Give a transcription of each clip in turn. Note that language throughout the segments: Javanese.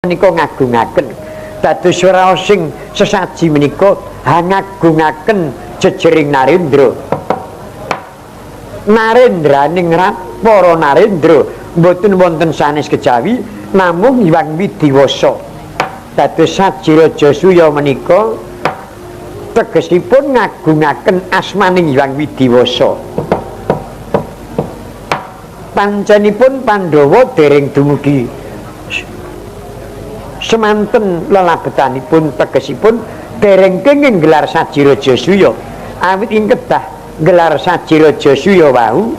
Menika ngagungaken dados raos sing sesaji menika ngagungaken jejering Narendra. Narendraning para Narendra mboten wonten sanes kejawi namung Hyang Widiwasa. Dados saji Rajasuya menika tegesipun ngagungaken asmaning Hyang Widiwasa. Pancenipun Pandhawa dereng dumugi semanten lelabetanipun, tegesipun dereng kenging gelar saji Rajasuya. Awit ing kedah gelar saji Rajasuya wau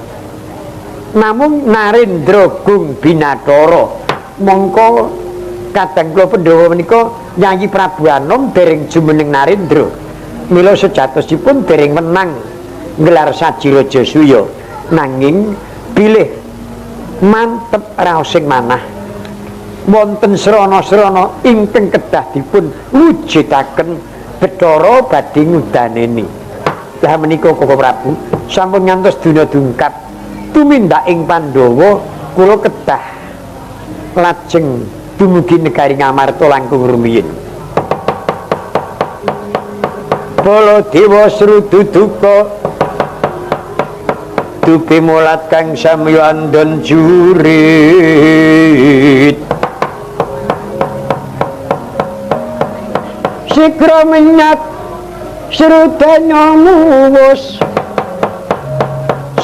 namung Narendra Gung Binathara. Mongko kadang kula Pandhawa menika Yayi Prabu Anom dereng jumeneng Narendra, mila sejatosipun dereng menang gelar saji Rajasuya. Nanging bilih mantep raosing manah wonten srana-srana ingkang kedah dipun wujudaken Bathara badhe ngudaneni. Lah menika Koko Prabu sampun ngantos donya dungkap tumindak ing Pandhawa kula kedah lajeng dumugi negari Ngamarta langkung rumiyin. Baladewa srudu duka dupi mulat kang samya andon jurit. Sigra menyat srudanya muwus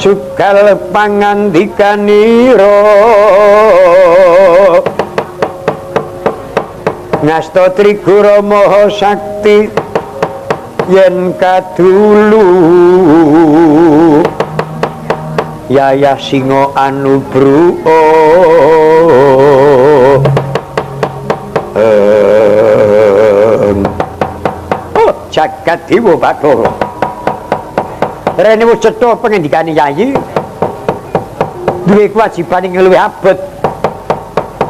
sugal pangandikanira ngasta trigura maha sakti yen kadulu yayah singa anubruo. Oh jagat dewa Bathara rene wis cetha pengendikane Yayi duwe kewajiban ing luwih abot.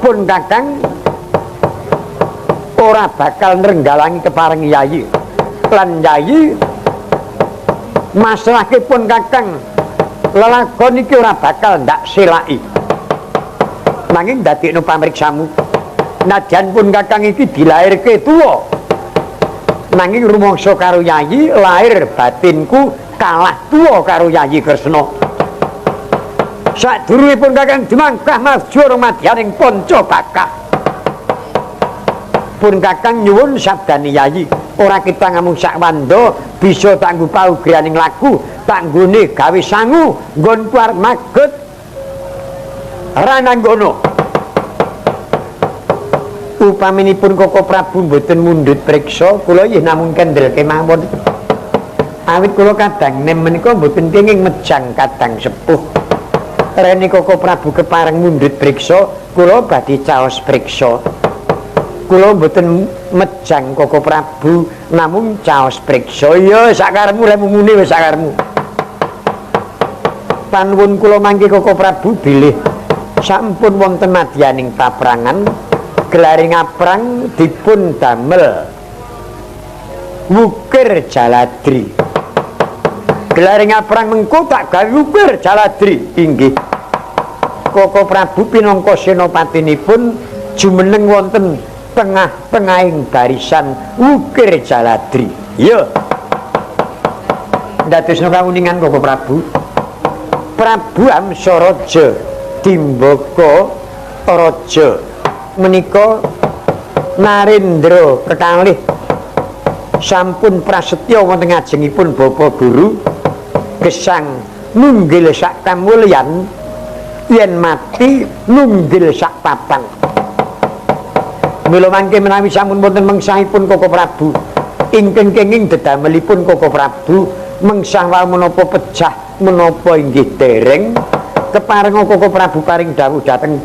Pun kakang ora bakal nrenggalangi kepareng Yayi lan Yayi masrahke pun kakang lelakon iki ora bakal ndak selaki. Nanging ndadekno pamriksamu najan pun kakang iki dilairke tuwa, nanging rumangsa karo Yayi lahir batinku kalah tuwa karo Yayi Kresna. Sadurungipun kakang jumangkah maju madyaning panca bakah. Pun kakang nyuwun sabdane Yayi, ora kita ngamung sak wanda bisa tanggu paugraning laku tanggune gawe sangu nggon arep maget rananggono. Upaminipun Koko Prabu mboten mundhut priksa, kula nggih namung kendel kemawon. Awit kula kadang nem menika mboten kenging mejang kadang sepuh. Rene Koko Prabu kepareng mundhut priksa, kula badhe caos priksa. Kula mboten mejang Koko Prabu namung caos priksa. Ya sakarepmu lek muni wis sakarepmu. Panuwun kula mangke Koko Prabu bilih sampun wonten madyaning paprangan, gelare ngaprang dipun damel wukir jaladri. Gelare ngaprang mengko tak gawe wukir jaladri. Inggih. Koko Prabu pinangka senopatinipun jumeneng wonten tengah-tengahing barisan wukir jaladri. Iya. Ndadosna kawuningan Koko Prabu. Prabu Hamsaraja Dimbaka Raja menika Narendra kekalih sampun prasetya wonten ngajengipun Bapak Guru gesang nunggil sak kamulyan yen mati nunggil sak papan. Mila mangke menawi sampun wonten mengsahipun Koko Prabu ingkang kenging dedamelipun Koko Prabu mengsah wau menapa pejah menapa inggih dereng keparenga Koko Prabu paring dawuh dhateng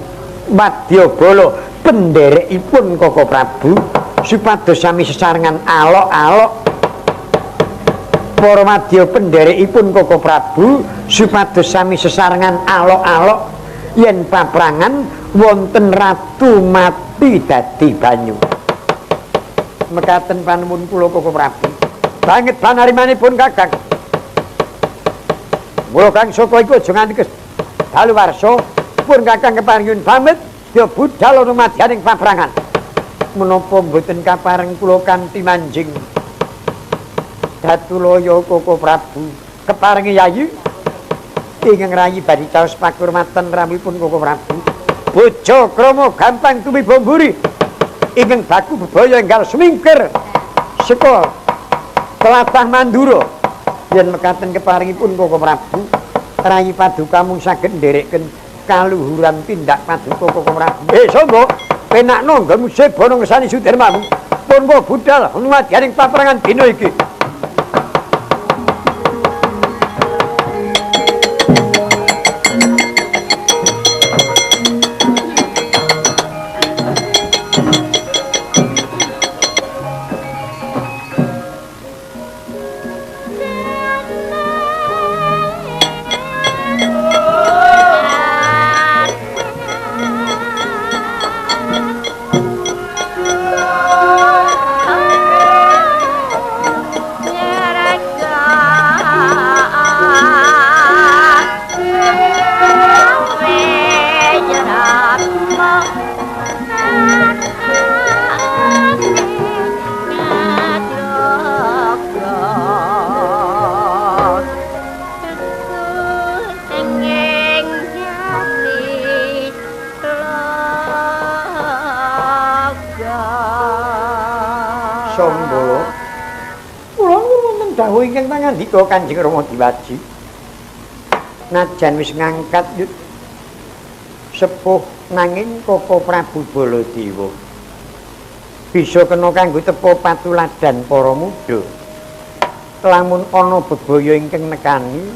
wadyabala penderekipun Koko Prabu supados sami sesarengan alok-alok. Para madya penderekipun Koko Prabu supados sami sesarengan alok-alok yen paprangan wonten ratu mati dadi banyu. Mekaten panuwun kula Koko Prabu. Banget panarimanipun kakang. Mula Kang Saka iku aja nganti daluwarsa. Pun kakang keparingun pamit ya budal ana madyaning paprangan. Menapa mboten kapareng kula kanthi manjing Datulaya Koko Prabu keparengi Yayi ingkang rayi badhe caos pakurmatan rawuhipun Koko Prabu. Bojo krama gampang tumiba mburi ingkang baku bebaya enggal sumingkir saka tlatah Mandura. Yen mekaten keparengipun Koko Prabu, rayi paduka mung saged ndereken kaluhuran tindak paduka Koko Prabu. Sangga penakno nggonmu sebono ngersani Sudirmanmu. Pun wae budal numadyaning paperangan dina iki. Ingkang pangandika Kanjeng Rama Diwaji. Najan wis ngangkat yut sepuh nanging Koko Prabu Baladewa bisa kena kanggo tepa patuladan para muda. Lamun ana bebaya ingkang nekani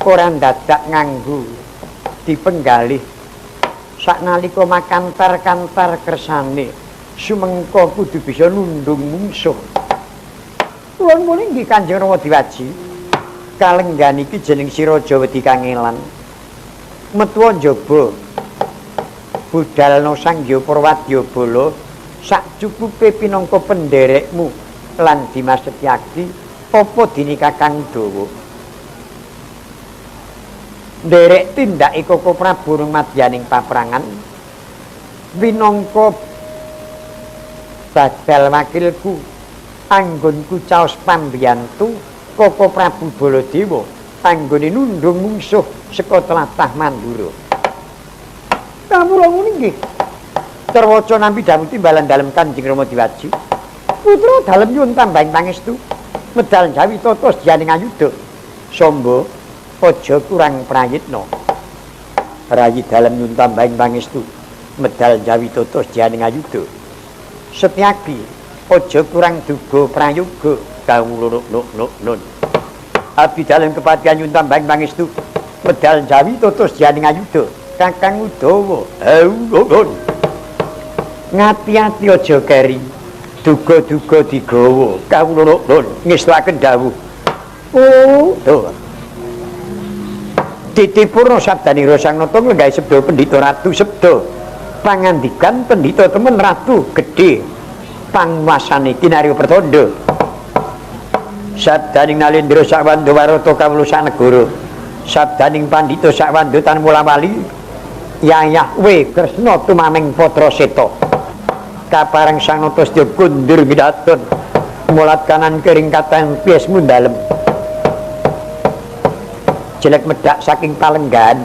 ora dadak nganggo dipenggalih saknalika makantar-kantar kersane sumengko kudu bisa nundung mungsuh. Kula nuwun inggih Kanjeng Rama Diwaji. Kalenggan iki jeneng si Raja Wedi Kangelan. Metu njaba budalna Sang Hyang Prawadyabala sak cukupe pinangka penderekmu lan Dimas Setyaki apa dene Kakang Dawa. Nderek tindake Koko Prabu ing madyaning paprangan winangka badal wakilku anggonku caos pambiyantu Koko Prabu Baladewa anggone nundung mungsuh saka tlatah Mandura. Kawula ngene nggih. Terwaca nampi dawuh timbalan dalem Kanjeng Rama Diwaji. Putra dalem nyuwun tambahing pangestu medal jawi tata sedyaning ayuda. Samba aja kurang prayitna. Rayi dalem nyuwun tambahing pangestu medal jawi tata sedyaning ayuda. Setyaki aja kurang duga prayoga kawula nun. Abdi dalem kepatihan nyuwun tambahing pangestu medal jawi tata sedyaning ayuda. Kakang Udawa nun. Ngati-ati aja keri duga-duga digawa kawula nun ngestuaken dawuh. Oh, tuh. Titipurna sabdanira Sang Nata nglenggahi sabda pendhita ratu sabda pangandikan pendhita temen ratu gedhe panguasane kinarya pertanda. Sabdaning Nalendra sakwanda warata kawula sanegara. Sabdaning pandhita sakwanda tan mula-wali Yayah we Kresna tumameng putra Seta. Kapareng Sang Nata sedya kundur midaton mulat kanan kering katan pies mundalem. Jelek medhak saking palenggan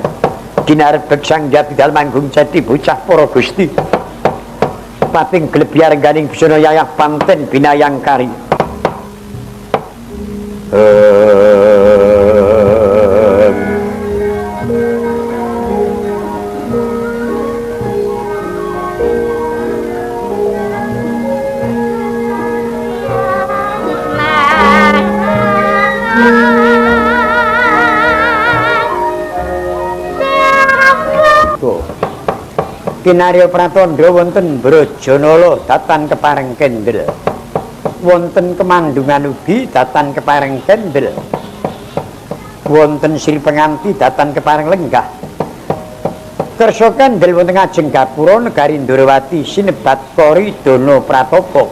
ginarbek Sang Jabidal manggung jati bocah para gusti. Pating glebyar ganing busana yayah panten binayangkari. Kinarya pratandha wonten Brajanala datan kepareng kendel. Wonten Kemandungan ugi datan kepareng kendel. Wonten Sri Penganti datan kepareng lenggah. Kersa kendel wonten ngajeng gapura negari Ndrawati sinebat Kori Dana Pratapa.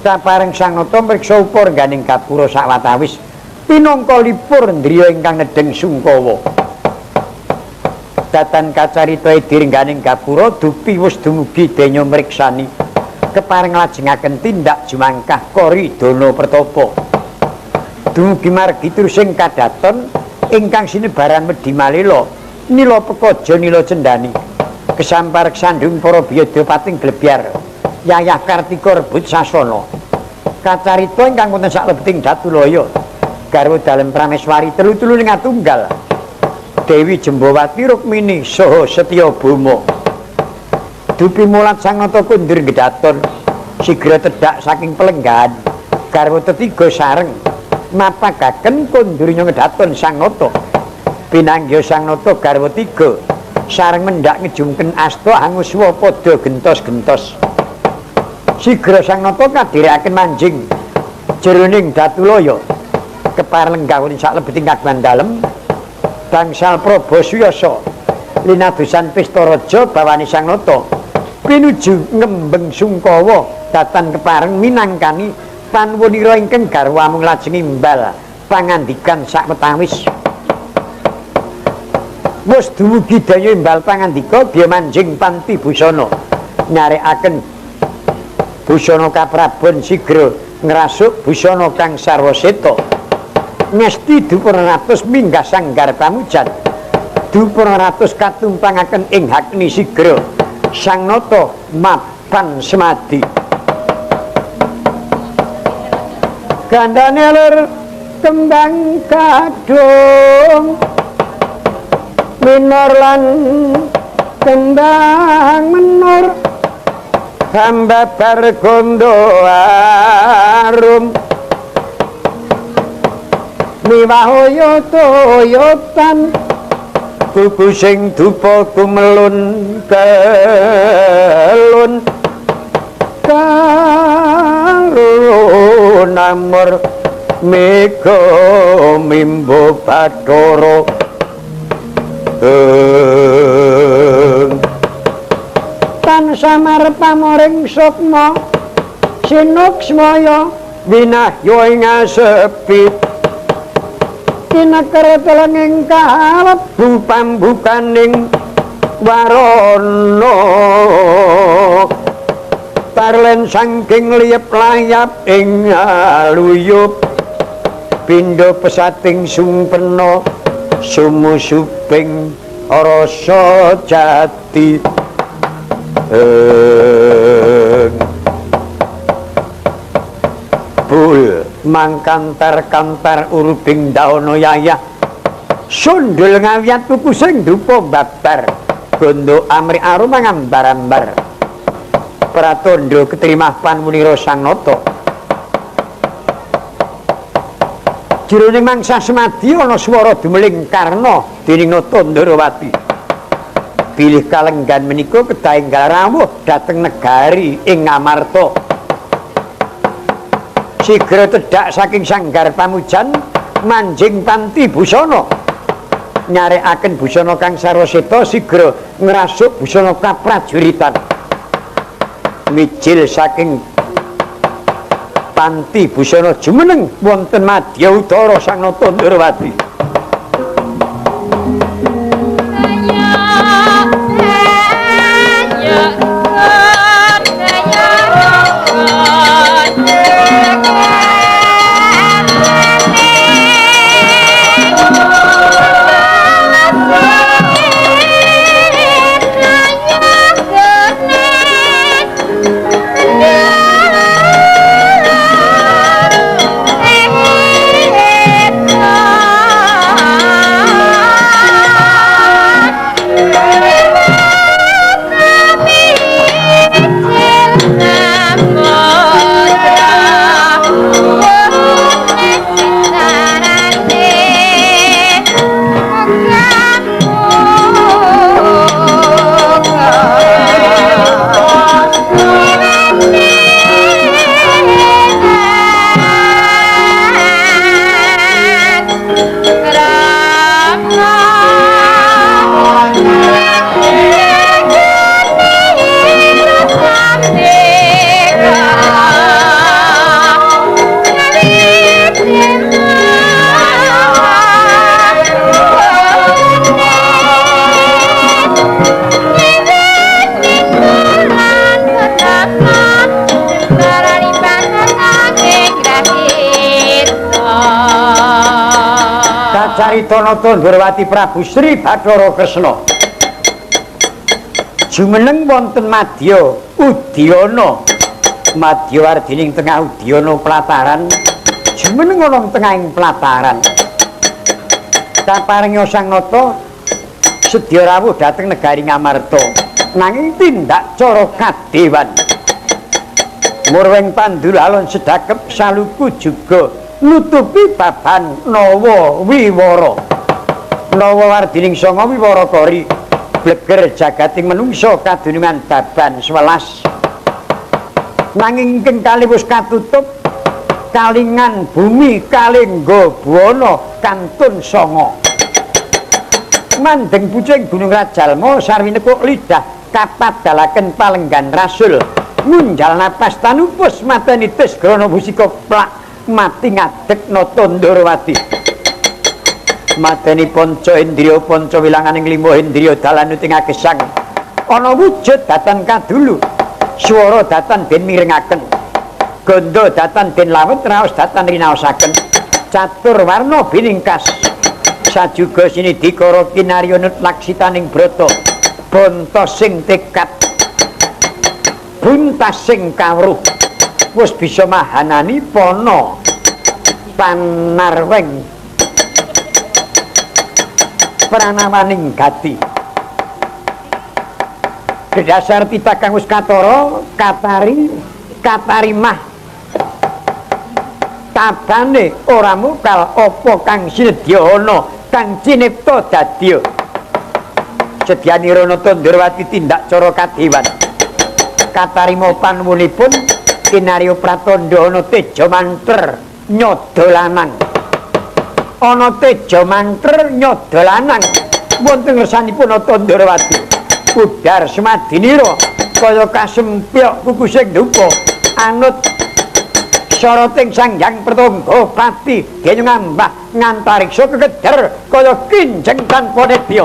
Sapareng Sang Nata mriksa upa rengganing gapura sawetawis pinangka lipur ndriya ingkang nedheng sungkawa. Datan kacarita direngganing gapura dupi wis dumugi denya mriksani. Kepareng nglajengaken tindak jumangkah Kori Dono Pertopo. Dumugi margi trusing kadaton ingkang sinebaran Wedi Malila nila pekaja nila cendhani. Kesampar sandung para biyada pating glebyar Yayah Kartika rebut sasana. Kacarita ingkang wonten saklebeting Datulaya garwa dalem Prameswari telu-telu ning atunggal Dewi Jembawati Rukmini saha Setyabama. Dupi mulat Sang Nata kundur gedaton sigra tedhak saking pelenggahan garwa tetiga sareng mapagaken kundurnya ngedaton Sang Nata. Pinanggih Sang Nata garwa tiga sareng mendhak ngejungken asta anguswa padha gentos-gentos. Sigra Sang Nata kadherekaken manjing jroning Datulaya kepareng lenggah wonten saklebeting kagungan dalem bangsal Prabasuyasa linadosan pesta raja bawane Sang Nata pinuju ngembeng sungkawa datan kepareng minangkani panuwunira ingkang garwa mung lajeng imbal pangandikan sakwetawis. Wis dumugi daya imbal pangandika biya manjing panti busana nyarekaken busana kaprabon sigra ngrasuk busana kang sarwa seta. Ngesti dupurna ratus minggah sanggar pamujan dupurna ratus katumpangaken ing hakni sigra Sang Nata mapan semadi. Gandane lur kembang kadung minor lan kembang menur hambabar gondo arum miwah toyotan kuku sing dupa kumelun kelun kalun amor mega mimbo bathara. Tan samar pamoring sukma sinuksmaya winahya ing asepi kineker telenging kalebu pambukaning warana parlen saking liyep layap ing aluyup pindha pesating sumpena sumusuping rasa jati. Bul mangkantar-kantar uruping daono yayah sundul ngawiyat pupu sing dupa babar gondo amri arum ngambar-ambar pratandha keterimah panmunira Sang Nata. Jroning mangsa semadi ana swara dumeling karna dening Nata Ndrawati. Bilih kalenggan menika kedah enggal rawuh dhateng negari ing Ngamarta. Sigra tedhak saking sanggar pamujan manjing panti busana nyarekaken busana kang sarwa seta sigra ngrasuk busana kaprajuritan. Mijil saking panti busana jumeneng wonten madya utara Sang Nata Ndrawati. Yeah. Sacarita Nata Ndrawati Prabu Sri Bathara Kresna. Jumeneng wonten madya Udyana. Madya ardining tengah Udyana pelataran. Jumeneng ana tengahing pelataran. Kaparenga Sang Nata sedya rawuh dhateng negari Ngamarta. Nanging tindak cara kadewan. Murweng pandulalon sedakep saluku juga nutupi baban nawa wiwara. Nawa wardining sanga wiwara kori bleger jagating menungsa kadunungan baban 11. Nanging ingkang kalih wis katutup kalingan bumi kalengga buwana kantun sanga. Mandeng pucing Gunung Rajalma sarwi nekuk lidah kapadalaken palenggan rasul. Ngunjal napas tanupus mateni tis grana musika plak mati ngadeg Nata Ndrawati. Mateni panca indriya panca wilanganing lima indriya dalan uting agesang. Ana wujud datan kadulu, swara datan den mirengaken, gandha datan den lawet, raos datan rinaosaken, catur warna biningkas. Sajuga sinidikara kinarya nut laksitaning brata, bonto sing tekad, buntas sing kawruh, wis bisa mahanani pana panarweng pranawaning gati. Dedasar titah kang wis katara katari katarimah tabane ora mukal apa kang sinedya ana kang cinipta dadya. Sedyanira Nata Ndrawati tindak cara kadewan. Katarima panuwunipun kinarya pratandha ana teja manter nyada lanang. Ana teja manter nyada lanang wonten ngersanipun Nata Ndrawati. Udar semadinira kaya kasempyok kukusing dupa anut soroting Sang Hyang Pertangga Pati dene ngambah ngantariksa kekeder kaya kinjeng tanpa nedya.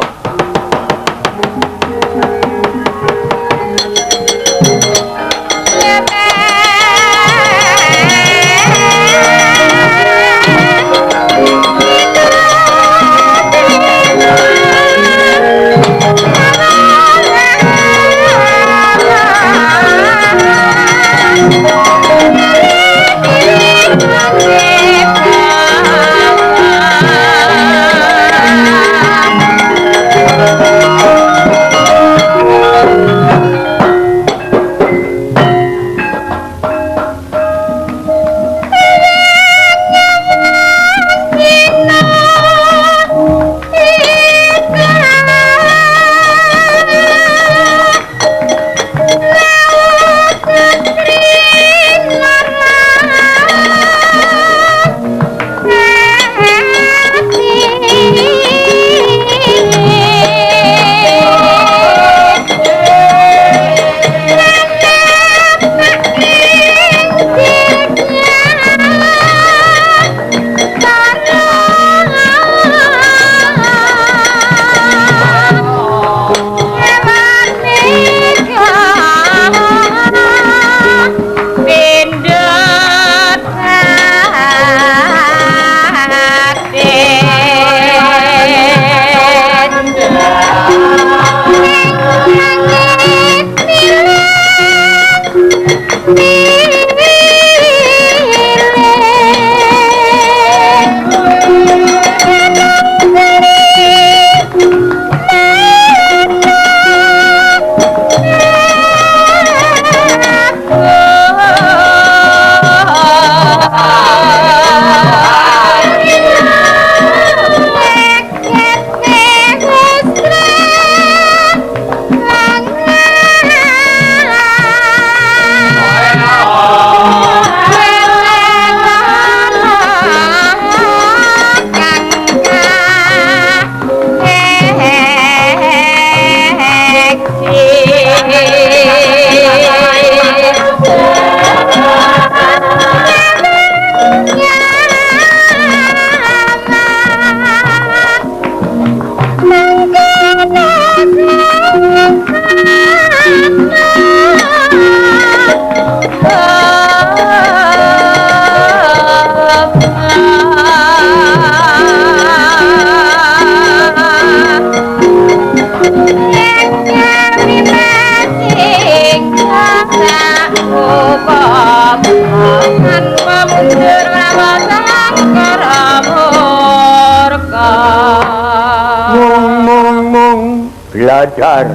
Dadar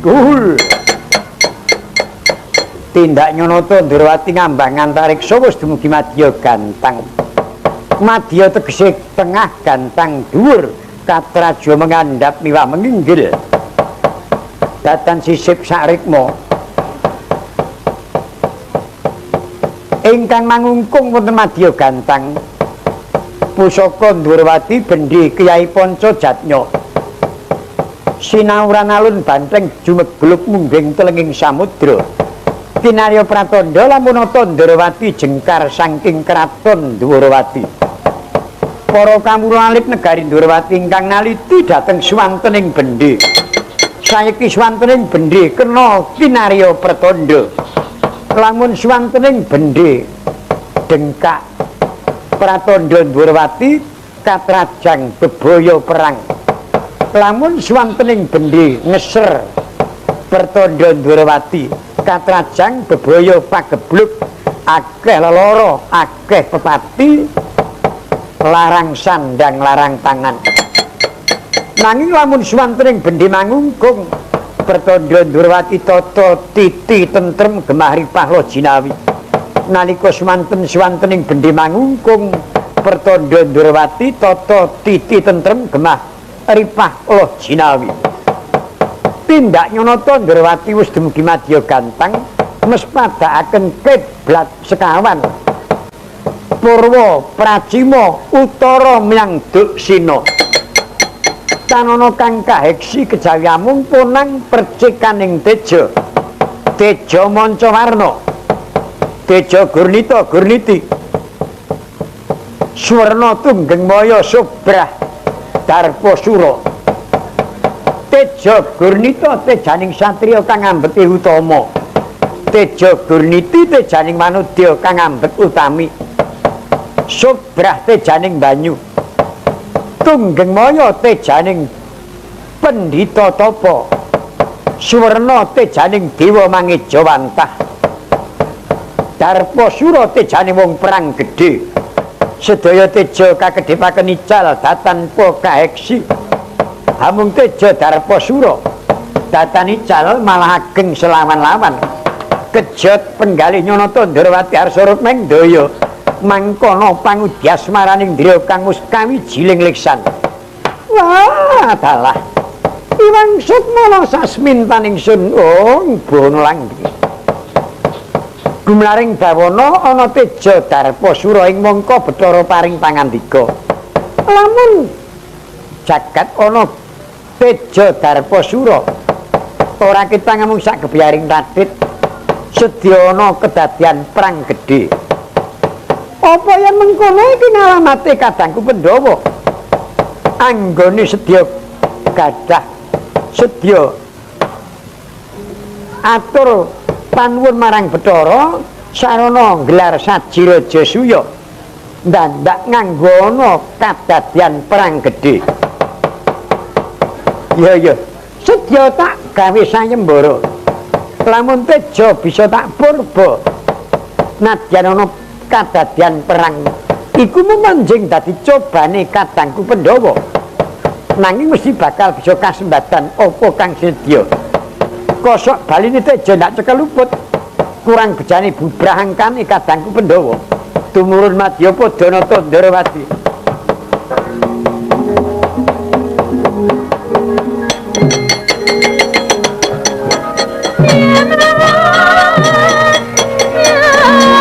dul. Tindak Nyanata Ndrawati ngambang antariksa wis dumugi madya gantang. Madya tegese tengah, gantang dhuwur, katraja mengandhap miwah menginggil. Datan sisip sarikma. Ingkang mangungkung wonten madya gantang. Pusaka Ndrawati bendi Kyai Panca Jatnya. Sinauran alun banteng jumegluk mungging telenging samudra. Kinarya pratandha lamun nata Ndrawati jengkar saking kraton Dwarawati. Para kawula alit negari Dwarawati ingkang naliti dhateng swantening bendi. Saiki swantening bendi kena kinarya pratandha. Lamun swantening bendi dengkak pratandha Dwarawati katrajang bebaya perang. Lamun swantening bendi ngeser pratandha Dwarawati katrajang bebaya pagebluk akeh lelara akeh pepati larang sandang larang tangan. Nanging lamun swantening bendi mangungkung pratandha Ndrawati tata titi tentrem gemah ripah loh jinawi. Nalika swanten swantening bendi mangungkung pratandha Ndrawati tata titi tentrem gemah ripah loh jinawi. Tindak Nyanata Ndrawati wis dumugi madya gantang mespadakaken kiblat sekawan Purwa Pracima Utara menyang Duksina. Tanana kang kaheksi kejawi amung punang percikaning teja. Teja manca warna. Teja gurnita gurniti. Suwerna tunggeng maya subrah darpa sura. Teja gurnita tejaning satriya kang ambeti utama. Teja gurniti tejaning manudya kang ambet utami. Subrah tejaning banyu. Tunggeng maya tejaning pendhita tapa. Suwerna tejaning dewa mangejawantah. Darpa sura tejaning wong perang gedhe. Sedaya teja kakedhepaken ical datan pa kaheksi. Hamung teja darpa sura datan ical malah ageng selawan-lawan. Kejot penggalih Nyanata Ndrawati arsa rukmeng daya mangkono pangudyasmaraning ndra kang wis kawijiling leksan. Wah, dalah. Iwang Sukmana sasmintaning sun oh bono langgi. Gumlaring bawana ana teja darpa sura ing mangka Bathara paring pangandika. Lamun jagat ana teja darpa sura ora ketang amung sak gebyaring radit sedya ana kedadian perang gedhe. Apa yen mengkono iki ngalamate kadangku Pandhawa? Anggone sedya gadah sedya atur panuwun marang Bathara sarana nggelar saji raja suya ndandak nganggo ana kadadian perang gedhe. Ya ya, sedya tak gawe sayembara. Lamun teja bisa tak purba. Nadyan ana kadadian perang iku memanjing dadi cobane kadangku Pandhawa. Nanging mesti bakal bisa kasembadan apa kang sedya. Kosok baline teja ndak cekel luput. Kurang bejane bubrah angkane kadangku Pandhawa. Tumurun madya Padanata Ndrawati. Rama.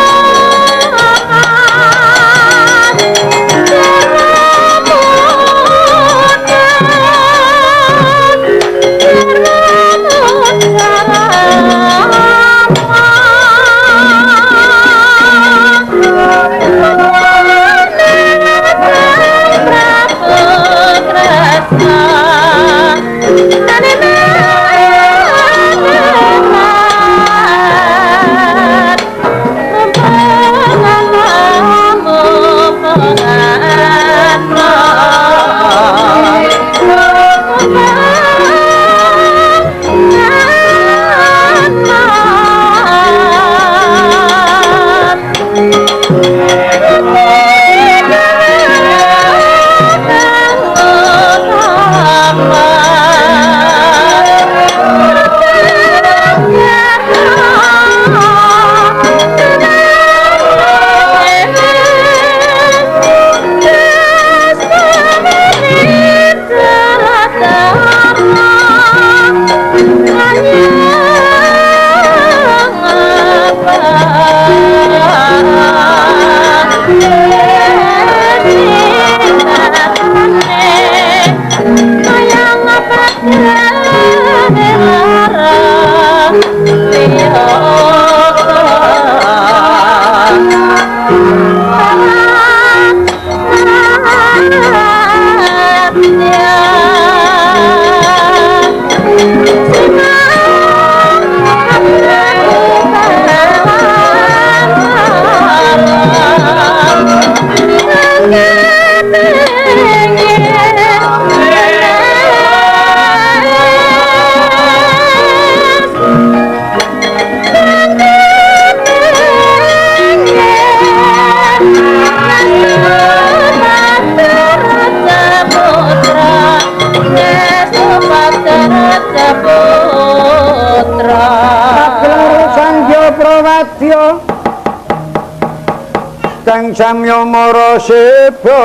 Kang samya mara seba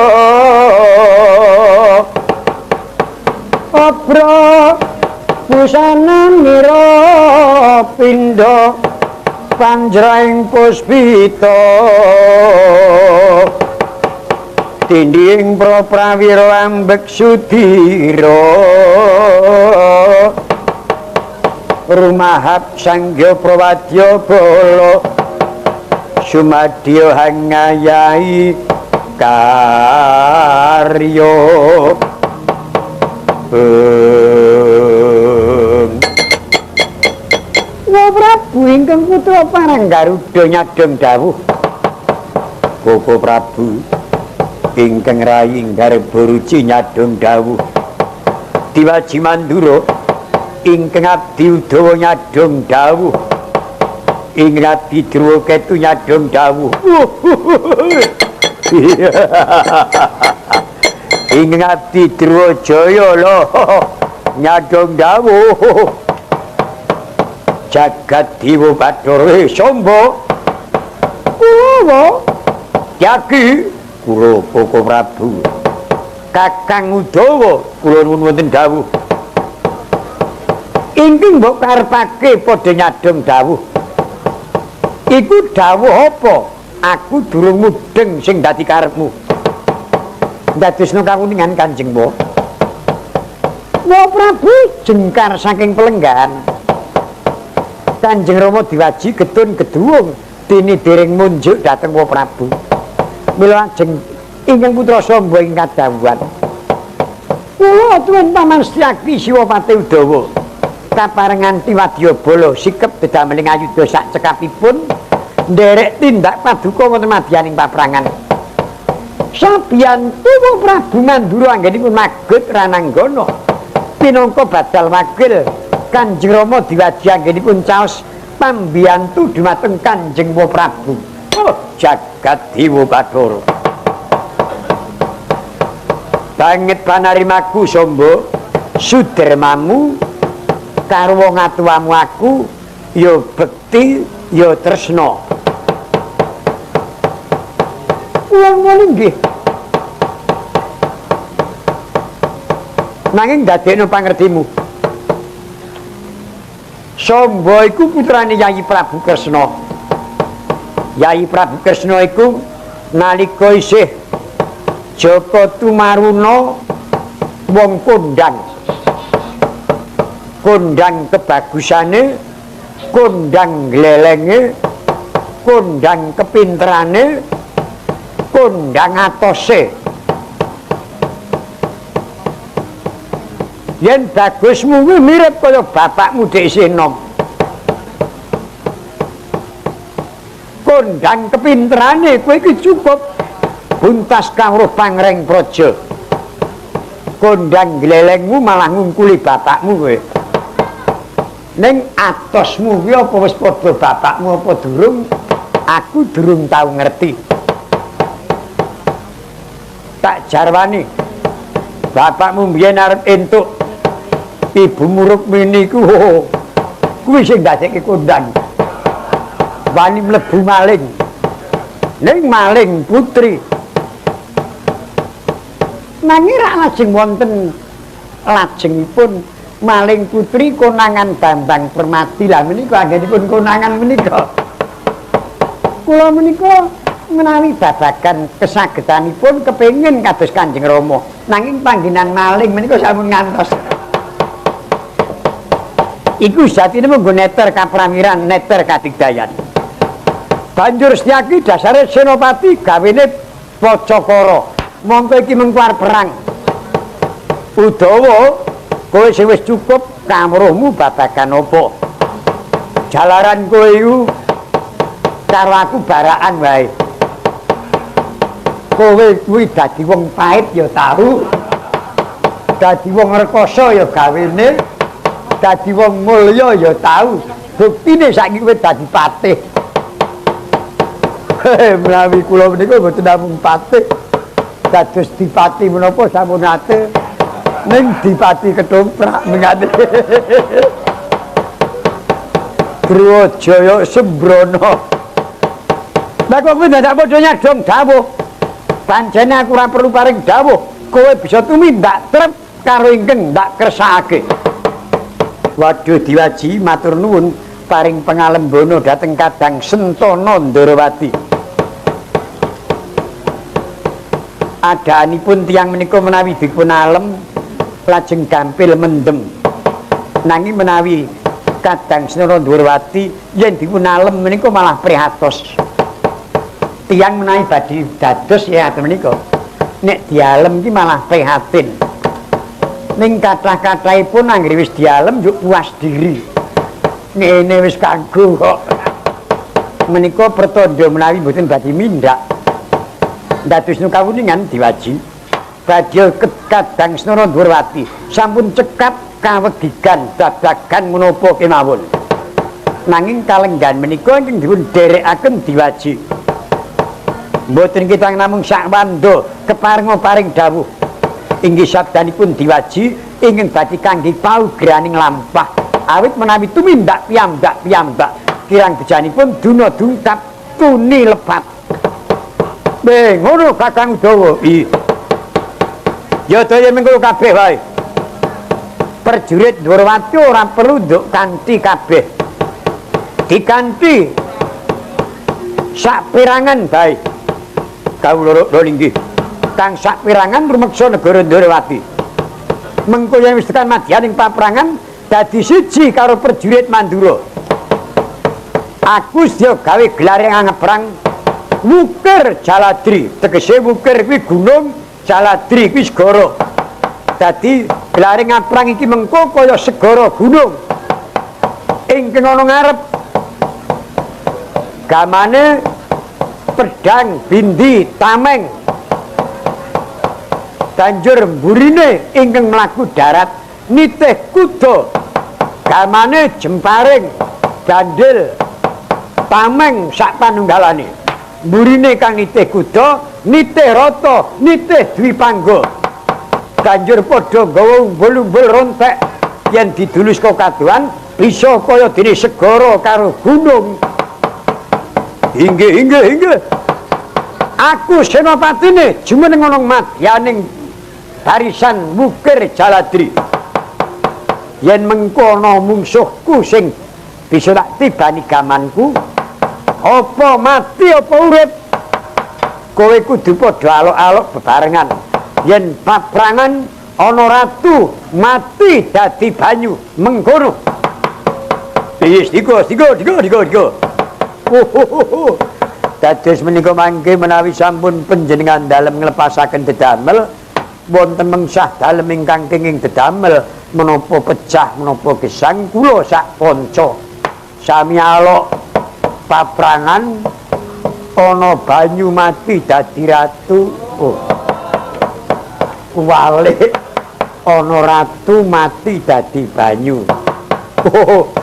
obra busana mira pindha panjraing puspita tindhing prawira ambek sudira rumahap sanggya prawadya bala sumadya hangayahi karya. Wa Prabu ingkang putra parang Garuda nyadong dawuh. Koko Prabu ingkang rayi Garba Ruci nyadong dawuh. Diwaji Mandura ingkang abdi Udawa nyadong dawuh. Ing abdi Druwaketu nyadong dawuh. Ing abdi Druwajaya lho nyadong dawuh. Jagat Dewa Bathara Samba kula yaki kula Koko Prabu Kakang Udawa kula nuwun wonten dawuh. Ingkang mbok karepake padha nyadong dawuh. Iku dawuh apa? Aku durung mudheng sing dadi karepmu. Dadosno kawuningan Kanjeng Wa. Wa Prabu jengkar saking pelenggahan. Kanjeng Rama diwaji getun geduwung dene dereng munjuk dhateng Wa Prabu. Mila ajeng ingkang putra Samba ing kadhawuhan. Kula tuwin Paman Setyaki Siwapati Udawa. Kaparengan Tiwadyabala sikep dedameling ayudha sak cekapipun nderek tindak paduka wonten madyaning paprangan. Sabiyantu Wa Prabu Mandura anggenipun magut Rananggana pinangka badal wakil Kanjeng Rama diwaji anggenipun caos pambiyantu dumateng Kanjeng Wa Prabu. Oh, jagat Dewa Bathara. Banget panarimaku Samba, sudermamu karo wong atuwamu aku ya bekti ya tresna. Kula nuwun nggih. Nanging dadekno pangertimu. Samba iku putrane Yayi Prabu Kresna. Yayi Prabu Kresna iku nalika isih Jaka Tumaruna wong kondang. Kondang kebagusane, kondang glelenge, kondang kepinterane, kondang atose. Yen bagusmu kuwi mirip kaya bapakmu dhek isih enom. Kondang kepinterane kowe iki cukup buntas kawruh pangreng praja. Kondang glelengmu malah ngungkuli bapakmu kowe. Ning atosmu kuwi apa wis padha bapakmu apa durung? Aku durung tau ngerti. Tak jarwani. Bapakmu mbiyen arep entuk ibumu Rukmini ku kuwi sing dadekke kondang. Wani mlebu maling. Ning maling putri. Nanging rak lajeng wonten lajengipun maling putri konangan Bambang Permati. Lah menika anggenipun konangan menika. Kula menika menawi babagan kesagetanipun kepengin kados Kanjeng Rama. Nanging panggenan maling menika sampun ngantos. Iku sejatine mung neter kapramiran, neter kadigdayan. Banjur Setyaki dasare senopati gawene Pacakara. Mongko iki mengko perang. Udawa kowe sing wis cukup kawruhmu babagan apa? Jalaran kowe iku karo aku barakan wae. Kowe kuwi dadi wong pahit ya tahu, dadi wong rekoso ya gawene, dadi wong mulya ya tahu. Buktine saiki kowe dadi patih. Menawi kula menika mboten namung patih, dados dipati menapa sampun nate ning dipati ketoprak mengate. Druwajaya sembrono. Lah kok kowe dadak padha nyadong dawuh. Pancene aku ora perlu paring dawuh, kowe bisa tumindak trep karo ingkang ndak kersakake. Waduh Diwaji matur nuwun paring pangalembono dhateng Kadang Sentana Ndorowati. Adaanipun tiyang menika menawi dipun alem lajeng gampil mendem. Nanging menawi Kadang Sentana Ndorowati yen dipun alem menika malah prihatos. Tiyang menawi badhe dados ya menika nek dialem ki malah prihatin. Ning kathah-kathahipun anggere wis dialem yo puas diri. Ngene wis kanggo kok. Menika pertandha menawi mboten badhe mindak. Dadosno kawuningan Diwaji. Badhe Kadang Sentana Ndorowati sampun cekap kawegigan babagan menapa kemawon. Nanging kalenggan menika ingkang dipun dherekaken Diwaji. Mboten kita namung sak wanda keparenga paring dawuh. Inggih sabdanipun Diwaji ingkang badhe kangge paugraning lampah. Awit menawi tumindak piyambak-piyambak kirang bejanipun duna dungkap tuni lepat. Beh, ngono Kakang Udawa. Iya. Ya daya mengko kabeh wae. Prajurit Ndorowati ora perlu nduk kanthi kabeh. Dikanthi sak perangan bae. Kawula loro inggih. Kang sak perangan rumeksa negara Ndorowati. Mengko yen wis tekan madyaning paprangan dadi siji karo prajurit Mandura. Aku sedya gawe gelare angeprang Wukir Jaladri. Tegese wukir kuwi gunung, Jaladri kuwi segara. Dadi gelare ngaprang iki mengko kaya segara gunung. Ingkang ana ngarep gamane pedang bindi tameng. Banjur mburine ingkang mlaku darat nitih kuda. Gamane jemparing, gandil, tameng sak panunggalane. Mburine kang nitih kuda, nitih rata, nitih dwipangga. Banjur padha nggawa umbul-umbul rontek yen didulus ka kadohan bisa kaya dene segara karo gunung. Inggih, inggih, inggih. Aku senopatine jumeneng ana madyaning barisan Wukir Jaladri. Yen mengko ana mungsuhku sing bisa tak tibani gamanku, apa mati apa urip, kowe kudu padha alok-alok bebarengan. Yen paprangan ana ratu mati dadi banyu mengkono. Wis diko diko diko diko diko. Dados menika mangke menawi sampun panjenengan dalem nglepasaken dedamel wonten mengsah dalem ingkang kenging dedamel menapa pecah menapa gesang kula sak kanca sami alok paprangan ana banyu mati dadi ratu. Oh. Kuwalik ana ratu mati dadi banyu. Oh.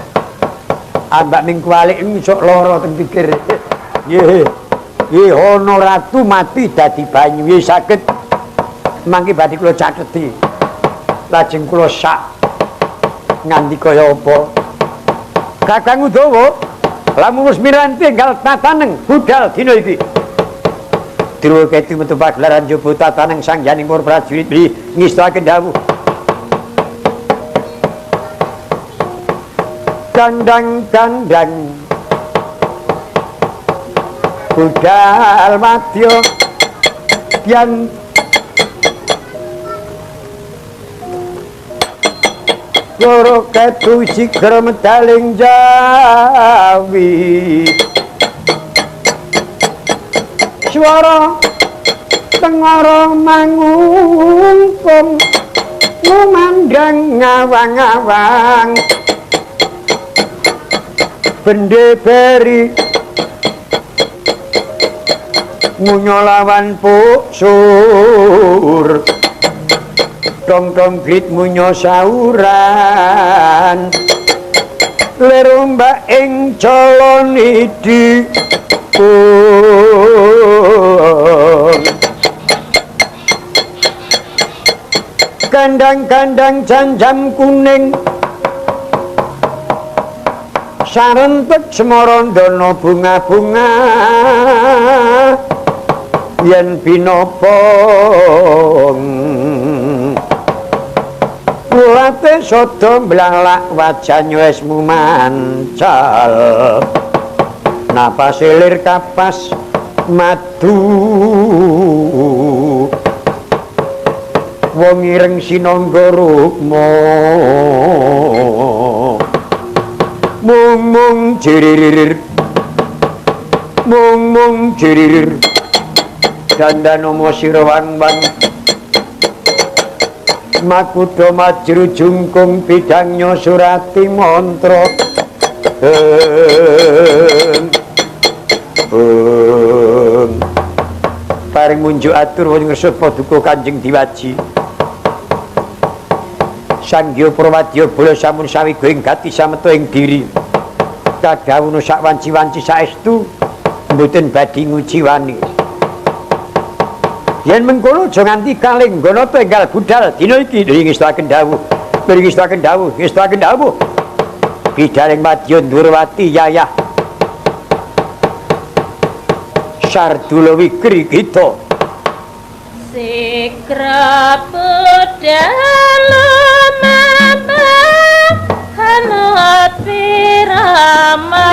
Ambak ning kuwalik sok lara teng pikir. Nggih. Nggih ana ratu mati dadi banyu. Nggih saged mangke badhe kula catheti. Lajeng kula sak nganti kaya apa. Kakang Udawa lamun wis miranti enggal tataneng budal dina iki. Druwaketi metu pagelaran njaba tataneng sang yaning para prajurit bli ngestakaken dawuh. Kandang-kandang Budal madya yen loro ketu sigra medaling jawi. Swara tengara mangungkung ngumandhang ngawang-awang. Bende beri munyolawan puksur, tong-tong grit munyo sauran, lir ombak ing jala nidi pun. Kandang-kandang janjam kuning sarentek semarandana bunga-bunga yen binopong. Ulate sada mblalak wajah esmu mancal, napas lir kapas madu. Wong ireng sinangga rukma, mung-mung jiririr, mung-mung jiririr, dandanomo sira wang-wang. Makutha majru jungkung bidang nyosurati mantra. Paring munjuk atur wong ngersa paduka Kanjeng Diwaji. Sangya Prawadya bala sampun sawiga ing gati sameta ing diri. Kadhawuhna sak wanci-wanci saestu mboten badhe nguciwani. Yen mengkono aja nganti kalenggono tenggal budal dina iki. Ngestakaken dawuh, ngestakaken dawuh, ngestakaken dawuh. Bidaring Madya Ndurwati yayah Sardula Wikri kita. Sikra budal mama hanut pirama.